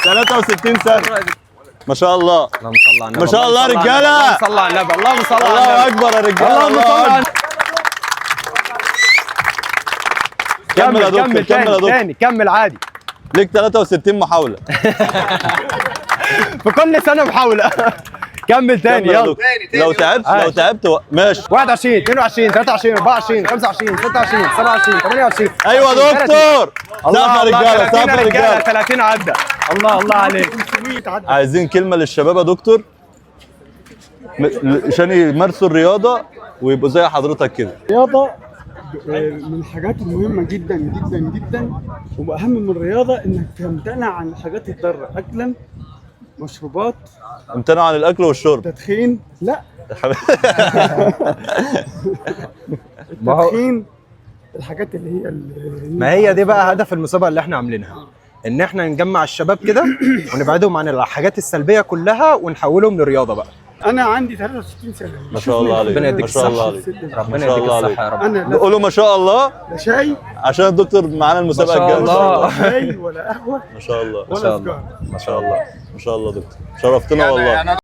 63 ثانية. ما شاء الله. اللهم صل على النبي. ما شاء الله رجالة. اللهم صل على النبي، اللهم صل على الله النبي. اكبر يا رجاله. اللهم صل على كمل يا دكتور. كمل كمل يا تاني دكتور. تاني، كمل عادي. ليك 63 محاولة. في كل سنة محاولة. كمل تاني. كمل يا يلا. دكتور. لو تعبت، لو عادي. تعبت ماشي. 21 22 23 24 25 26 27 28. ايوه يا دكتور. الله سقف يا الله، رجاله، 30 سقف يا رجاله. 30 عدى. الله الله عليك. 500 عدى. عايزين كلمة للشباب يا دكتور عشان يمارسوا الرياضة ويبقوا زي حضرتك كده. الرياضة من الحاجات المهمة جدا جدا جدا، وأهم من الرياضة إنك تمتنع عن الحاجات الضارة، أكلا، مشروبات، امتنعوا عن الاكل والشرب. تدخين، لا ما هو- التدخين، الحاجات اللي هي ما هي دي بقى هدف المسابقة اللي احنا عاملينها، ان احنا نجمع الشباب كده ونبعدهم عن الحاجات السلبية كلها ونحولهم لرياضه بقى. أنا عندي 63 سنة. ما شاء الله عليك. ربنا يديك ما شاء الله الصحة. عليك. ربنا ما شاء يديك الله الصحة عليك. يا رب. أنا لا نقولوا ما شاء الله لا شاي عشان الدكتور معانا المسابقة ما شاء الجاية إن شاء الله. الله. شاي ولا قهوة ما شاء الله. ولا شاء الله. سيجارة. ما شاء الله، ما شاء الله دكتور، شرفتنا والله.